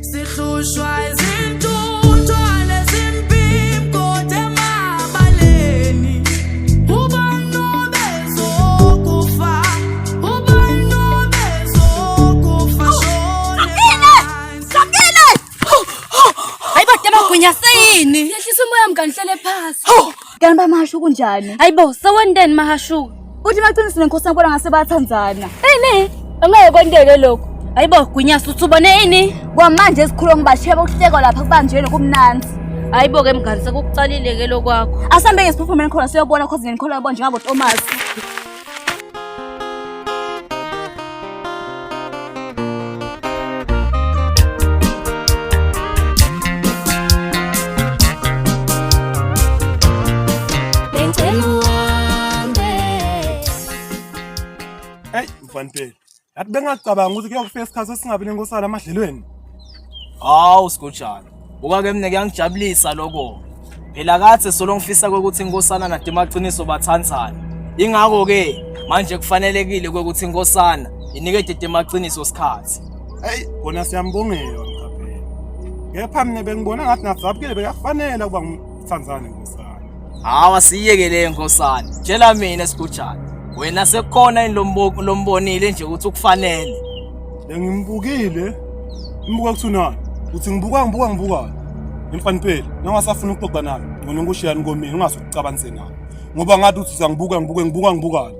Sihlushwa izintuthwane zimphimbo emabaleni. Ubani obezokufa? Ubani obezokufa? Shone phansi. Sakile! Hayibo Demagwinya seyini? Yehlisa umoya mngani hlele phasi. Kanti bamasho kunjani? Hayibo sewenteni mahashuka? Uthi baqinise nenkosi ngibona ngase bathandzana. Yini? Angeke kwenteke lokho. Hayibo Gwinya suthi ubone ini? Kwamanje esikhulu ngibashiya bokuhlekwa lapha kubanjeni kumnandi. Hayibo ke mngani sekukucalile ke lokwakho. Asambe ngesiphuphumeni khona siyobona cause ngikhona yabo njengabo Thomas. Hey mfanipeli. Yathi bengacabanga ukuthi kuyokufika isikhathi esingabi nenkosana amadlelweni. Hawu Sigujana. Buka ke mina kuyangijabulisa lokho. Phela kathe solo ngifisa ukuthi inkosana naDemaqiniso bathandzane. Ingakho ke manje kufanelekile ukuthi inkosana inike Demaqiniso isikhathi. Hey kona siyambongela mkhaphela. Kepha mina bengibona ngathi nadzabukile bekafanele ukuba ngithandzane nkosana. Hawa siyeke le nkosana. Tshela mina Sigujana. Wena sekukhona yini lombonile nje ukuthi ukufanele? Bengimbukile. Imbuka kuthi unani? Uthi ngibuka ngibuka ngibuka. Imfanipeli, nangasafuna ukuxoxa nami, ngcono ngikushiyani komini ungase ukucabanise nami. Ngoba ngathi uthi usangibuka ngibuke ngibuka ngibuka.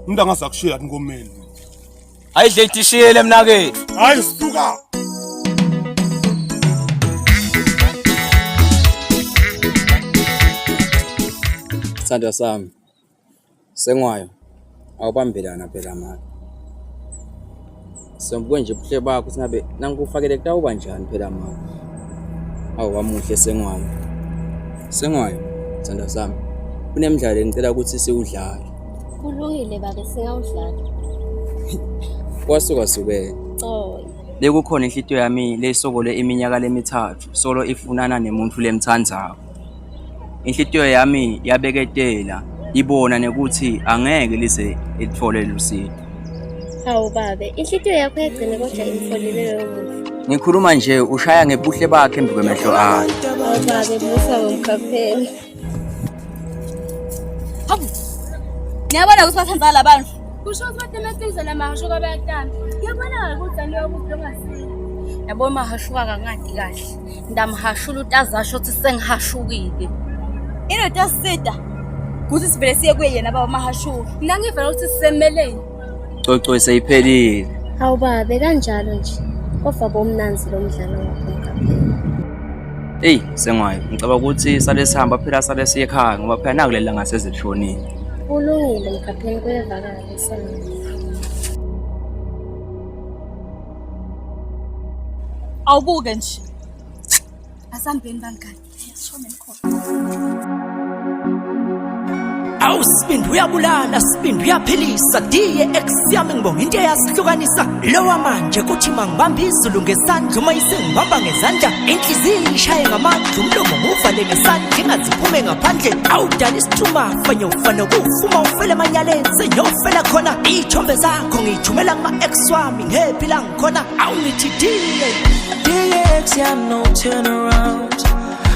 Umuntu angase akushiya ngomini. Ayidle itishiyele mnakethu. Hayi suka. Sithandwa sami. Sengwayo, awubambelana phela mani. Sengibuke nje ubuhle bakho ukuthi ngabe nangikufakele kutawuba njani phela mani. Awu wamuhle Sengwayo. Sengwayo, sithandwa sami, kunemidlalo engicela ukuthi siwudlale. Kulungile babe singawudlala. Kwasuka sukela. Coy. Bekukhona inhlitiyo yami leyisokole iminyaka lemithathu solo ifunana nemuntu lemthandzako. Inhlitiyo yami yabeketela ibona nekuthi angeke lize ilithole lusito. Hawu babe, inhlitiyo yakho yagcina kodwa imfolile loyo muntu. Ngikhuluma nje ushaya ngebuhle bakhe embi kwemehlo akhe. Hawu babe, musa ngomkhaphela. Hawu. Niyabona ukuthi bathandzana labantu. Kusho ukuthi batemaqiniso namahashuka bayatana. Ngiyabona ukuthi aniyo ukuthi ongasile. Yabo mahashuka kangadi kahle. Ndamhashula utazasho ukuthi sengihashukile. Indoda yasisida ukuthi sivele siye kuye yena baba Mahashuka. Mina ngivela ukuthi sisemeleni. Coco seyiphelile. Hawu babe, kanjalo nje. Kodwa bomnanzi lo mdlalo wakho mkhaphela. Eyi Sengwayo, ngicabanga ukuthi sale sihamba phela sale siye ekhaya ngoba phela naku leli langa sezilishonile. Kulungile mkhapheni kuyevakala sami. Awubuke nje. Asambeni bangani. Sishone khona. Awu sibindi uyabulala sibindi uyaphilisa diye ex yami ngibonga into eyasihlukanisa lowa manje kuthi mangibamba izulu ngesandla uma isengibamba ngezandla inhliziyo ishaye ngamandla umlomo nguvale ngesandla ingaziphume ngaphandle awudala isithuma fanye ufane kufuma ufele emanyaleni senyofela khona iy'thombe zakho ngiyithumela kuma-ex wami ngephi la ngikhona awungithi diye Diye ex yami no turn around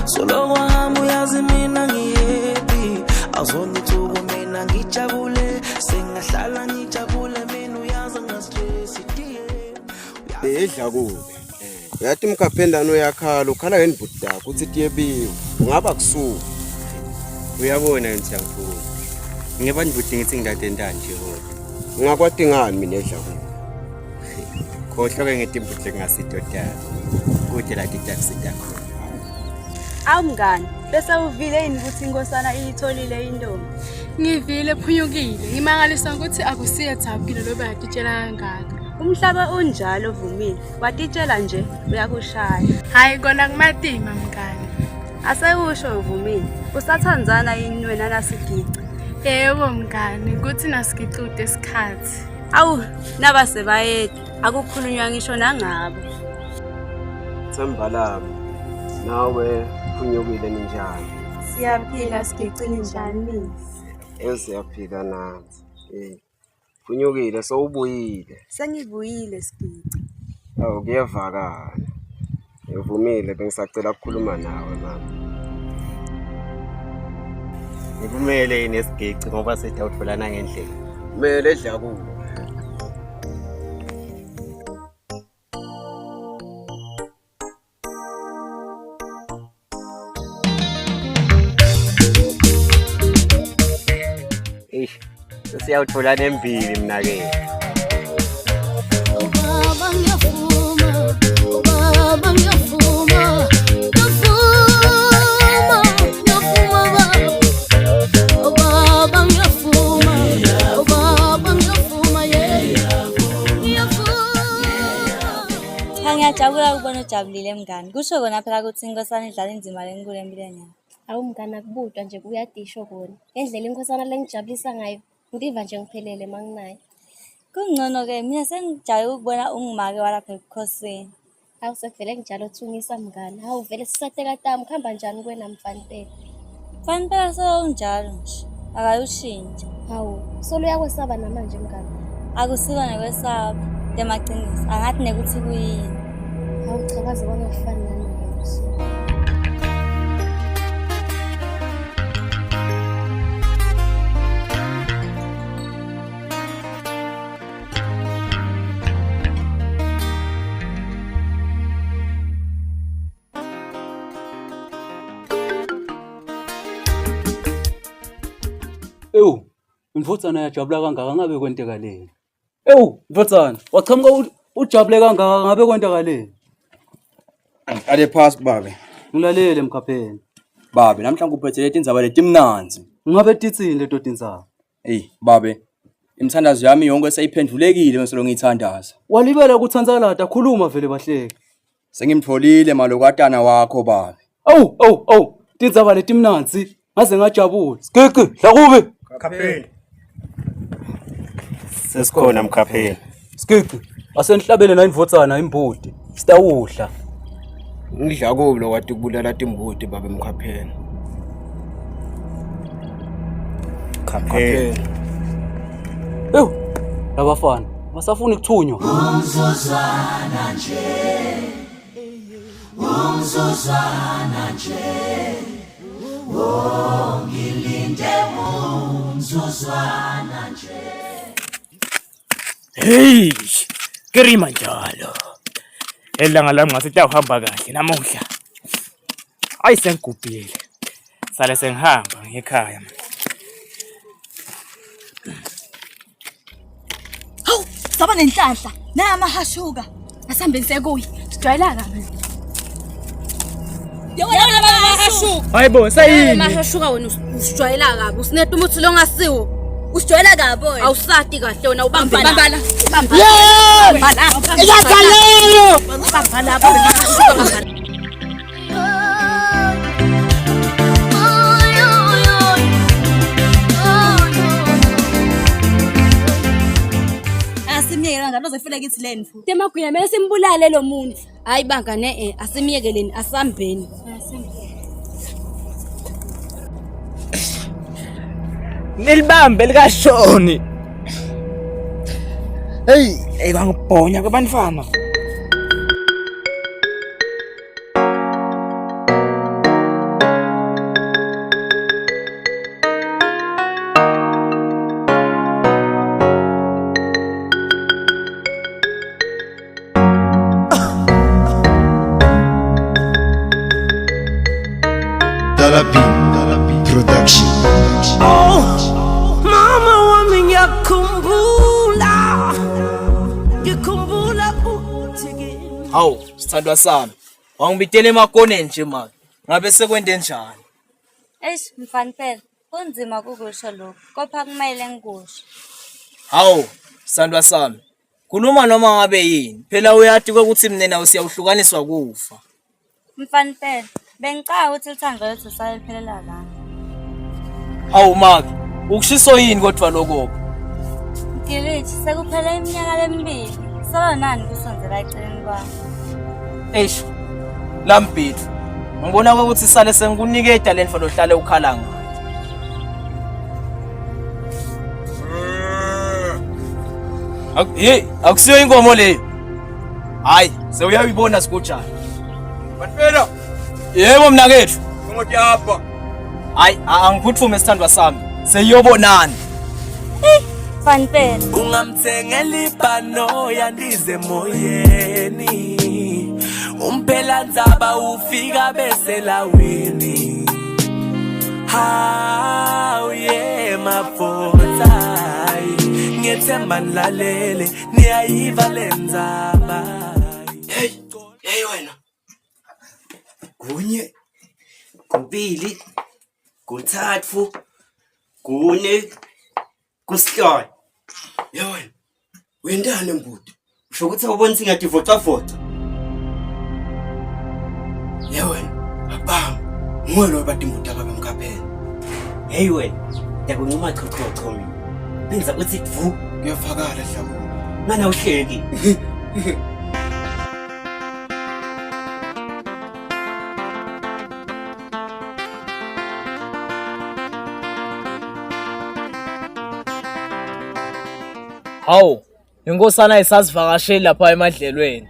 Solo kwami uyazi mina ngihappy Awuzongithuka mina ngijabule Sengahlala ngijabule mina uyazi ngingastress Diye Idla kubi. Uyathi mkaphendane uyakhala ukhala yini bhuti dakho uthi tiyebiwe. Ungaba kusuka. Uyabona yini siyangifuna. Ngeba nibhuti ngithi ngilatentani nje kodwa. Ungakwati ngani mina edla kubi. Khohlwa ke ngetimbuti lekungasitotana. Kude la titakusita khona. Awu mngani, bese uvile yini ukuthi inkosana iyitholile intombi? Ngivile phunyukile. Ngimangaliswa ukuthi akusiye Thabukile lo bayatitshela kangaka. Umhlaba unjalo vumile, watitshela nje uyakushaya. Hayi kona kumatima mngani. Asekusho uvumile, usathandzana yini wena nasigici? Yebo mngani, kuthi nasigicude isikhathi. Awu, naba sebayede, akukhulunywa ngisho nangabo. Themba lami, nawe phunyukile ninjani? Siyaphila sigicile njani? Esiyaphila nathi. Eh. Phunyukile sowubuyile. Sengibuyile sigici. Awu kuyevakala. Ngivumile bengisacela ukukhuluma nawe mama. Ngikumele yini esigici ngoba sithi awutholana ngendlela. Mele dla kuwo. Eish, sesiyawutholana embili mina ke. Ubaba ngiyavuma, ubaba ngiyavuma, ngiyavuma, ngiyavuma baba. Ubaba ngiyavuma, ubaba ngiyavuma, yeah. Ngiyavuma. Cha ngiyajabula ukubona ujabulile mngani. Kusho kona phela ukuthi inkosana idlala indzima lenkulu empilweni yakho. Hawu mngani akubudwa nje kuyadisho kona. Ngendlela inkosana lengijabulisa ngayo, ngitiva nje ngiphelele uma nginayo. Kungcono-ke mina sengijahe ukubona ungumake walapha ebukhosini. Hawu sekuvele kunjalo thungisa mngani. Hawu vele sisateka tamu kuhamba njani kuwena mfana impela? Mfana impela sewunjalo nje, akayushintsha. Hawu, solo uyakwesaba namanje mngani. Akusiko nekwesaba, temaqiniso, angathi nekuthi kuyini. Hawu cha kwaze kwangafani nami ngeke. Ewu, indvodzana yajabula kangaka ngabe kwenteka leni? Ewu, ndvodzana, wachamuka ujabule kangaka ngabe kwenteka leni? Angiqale phasi babe. Ngilalele mkhapheni. Babe, namhlanje uphethele tindzaba letimnandzi. Ngabe titsini leto tindzaba? Eyi, babe, imithandazo yami yonke seyiphendulekile ngisolo ngiyithandaza. Walibela kuthanzalata, khuluma vele bahleke. Sengimtholile malokatana wakho babe. Awu, awu, awu, tindzaba letimnandzi. Ngaze ngajabula. Sigici, dlakubi. Khapheli. Sesikhona mkhapheli. Sigici, asenihlabele na indvodzana imbuti. Sitawudla. Ngidla kubi lokwati kubulala timbuti babe mkhapheni. Khapheli. Ewu, labafana basafuna ukuthunywa. Umzuzwana nje, umzuzwana nje, oh ngilinde umzuzwana nje. Hey, kirima njalo. Elanga lami ngathi litawuhamba kahle namuhla. Ayi sengigubhile. Sale sengihamba ngekhaya manje. Hawu, saba nenhlanhla. Naya amahashuka. Asihambeni sekuyi. Sijwayela kabi. Yewena mahashuka. Hayibo, sayini? Mahashuka wena usijwayela kabi. Usineta umuthi longasiwo. Usijwayela kabi wena. Awusati kahle wena ubamba la. Bamba la. Bamba. Yeah! Bamba la. Iyazalelo! Bamba la. Bamba la. Asimyekele ngalo uzofela kithi lendlu. Temagwinya kumele simbulale lo muntu. Hayi banga ne eh asimiyekeleni asambeni. Nilibambe likashoni. Hey, hey bangibhonya ke bantwana. Dollar B Production. Oh, mama wami ngiyakhumbula ngikhumbula uthi kimi Hawu, sithandwa sami. Wangibitela emakoneni nje manje. Ngabe sekwente njani? Eish, mfana phela, kunzima kukusho lokhu, kopha kumele ngikusho. Hawu, sithandwa sami. Khuluma noma ngabe yini. Phela uyati ukuthi mina nawe siyawuhlukaniswa kufa. Mfana phela, bengicabanga ukuthi uthando lwethu sale liphelela la. Hawu maki, ukushiso yini kodwa lokho? Ngilithi sekuphele iminyaka lemibili. Solo nani kusondzela eceleni kwami. Eish. Lambhithu. Ngibona ukuthi sale sengikuniketa lento lohlale ukhala ngayo. Hey, akusiyo inkomo leyo. Hayi, sewuyayibona sigujana. Banifela. Yebo mnakethu. Ngotiyapha. Hayi angiphuthume sithandwa sami. Seyiyobonana. Fanipela. Ungamthengela ibhanoya ndize moyeni. Umphela ndzaba ufika bese lawini. Hawu ye mafotha. Ngethemba nilalele niyayiva le ndzaba. Hey, hey wena. 1, 2, 3, 4, 5. Ye wena. Wendani mbuti? Usho ukuthi awuboni singadivocavoca. Ye wena, abam. Nguwe lo badimbuti ababemkhaphela. Hey wena, ngiyakuncuma chochocho mina. Benza uthi dvu. Kuyafakala hlabu. Ngana uhleki. Hawu, inkosana isasivakasheli lapha emadlelweni.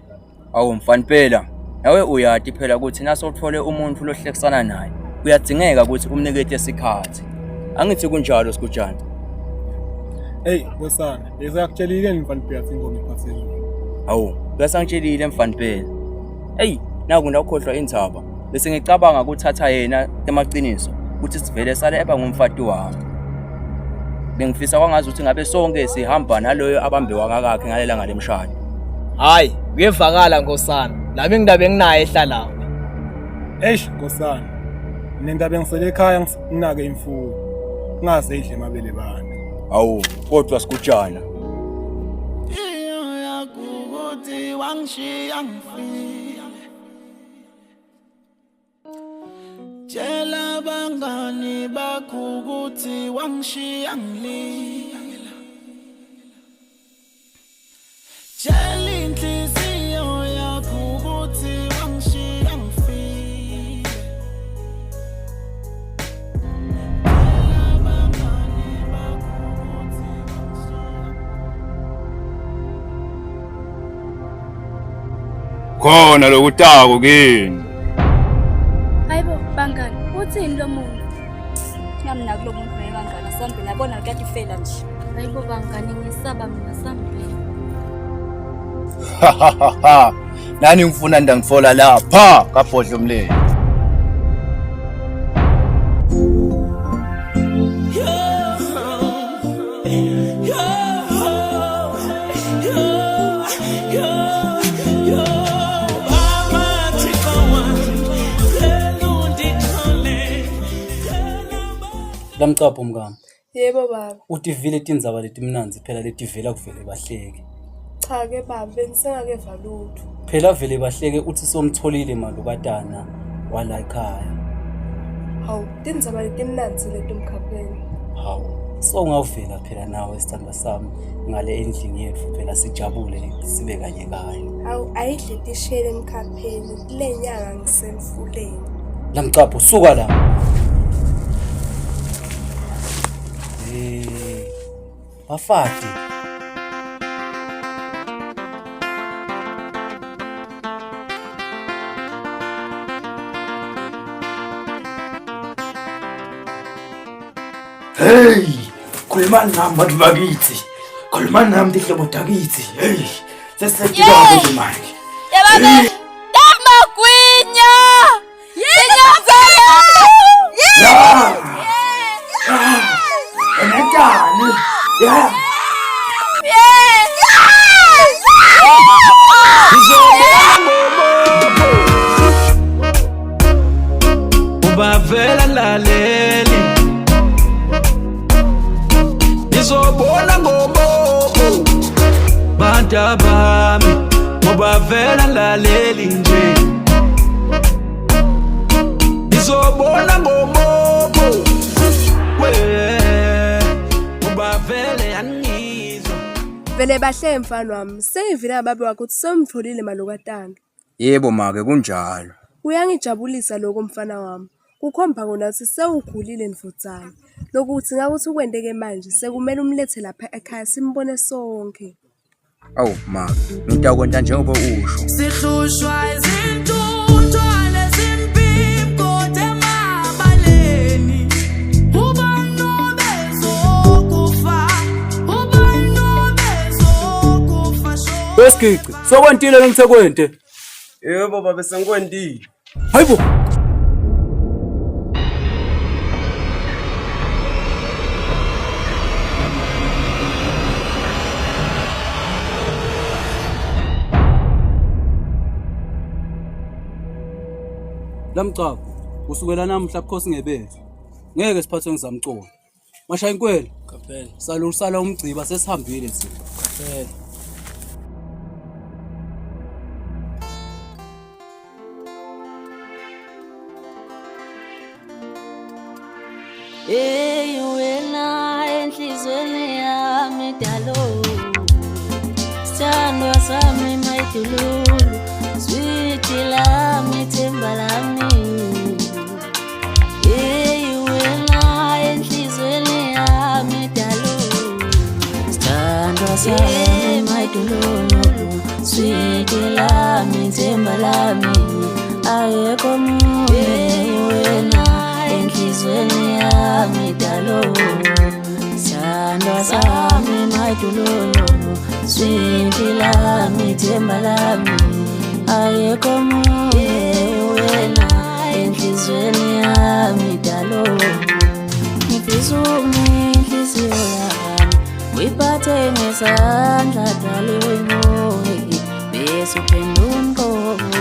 Awu mfana phela, nawe uyati phela ukuthi nasewuthole umuntu lohlekisana naye, kuyadzingeka ukuthi umnikete isikhathi. Angithi kunjalo Sigujana. Hey, nkosana, lesakutshelile mfana Bhiyathi ingoma iphathekile. Awu, uyasangitshelile mfana phela. Eyi, naku ndawukhohlwa indzaba. Bese ngicabanga ukuthatha yena emaqiniso ukuthi sivele sale eba ngumfati wami. Bengifisa kwangazi ukuthi ngabe sonke sihamba naloyo abambe wakakakhe ngalela lemshado. Hayi, kuyevakala nkosana. Nami ngindabe nginaye ehlala. Eish, nkosana. Mina ndabe ngisele ekhaya nginake imfuyo. Ngingaze idle amabele bantu. Awu, kodwa Sigujana. Ukuthi wangishiya ngifile. Tshela abangani bakho ukuthi wangishiya ngilila. Tshela inhliziyo yakho ukuthi wangishiya ngifile. Khona lokutako kini. Hayibo bangani, uthini lo muntu? Ngamna kulo muntu naye bangani asambe nabona kuyadifela nje. Hayibo bangani, ngisaba mina sambe. Nani ngifuna ndangifola lapha kabhodla umlilo. Lamcapho mngani. Yebo baba. Utivile tindzaba letimnandzi phela letivela kuvele bahleke. Cha ke baba, bengisengakeva lutho. Phela vele bahleke uthi somtholile malukatana wala ekhaya. Hawu, tindzaba letimnandzi letumkhapheni. Hawu, so ungavela phela nawe sithandwa sami ngale endlini yethu phela sijabule sibe kanye kanye. Hawu, ayidle tishele emkhapheni. Kule nyanga ngisemfuleni. Lamcapho suka la. Eh, bafati. Hey, khulumani nami bantu bakithi. Khulumani nami tihlobo takithi. Hey, sesisedikako nje manje. Yababe, tamagwinya. Inyanzela. Ya. Enentani? Ya. Ubavela laleli Ngizobona ngobobo Bantu abami Ngoba vela laleli nje Ngizobona ngobobo We Ngoba vele angizwa Vele bahle mfana wami, sengivile ngababe wakho ukuthi somtholile malukatana. Yebo make kunjalo. Kuyangijabulisa lokho mfana wami. Kukhomba kona ukuthi sewukhulile ndvodzana. Lokuthi ngakuthi ukwenteke manje sekumele umlethe lapha ekhaya simbone sonke. Awu make, ngitakwenta njengoba usho. Sihlushwa izintuthwane. Wesigici, sokwentile lengithe kwente. Yebo babe sengikwentile. Hayibo. Lamcako, kusukela namuhla bukhosi ngebethu. Ngeke siphathwe ngizamcolo. Mashaya inkwela. Qaphela. Sala usala umgciba sesihambile thina. Qaphela. Hey wena enhlizweni yami dalo Sithandwa sami mayidululu Sweet lami themba lami Hey wena enhlizweni yami dalo Sithandwa sami mayidululu Sweet lami themba lami Ayekho omunye wena enhlizweni yami dalo Sithandwa sami mayidululu Sweet lami themba lami Ayekho omunye wena enhlizweni yami dalo Ngifisa ukunika inhliziyo yami Uyiphathe ngesandla dali uyinqobe Bese uphendula umqondo.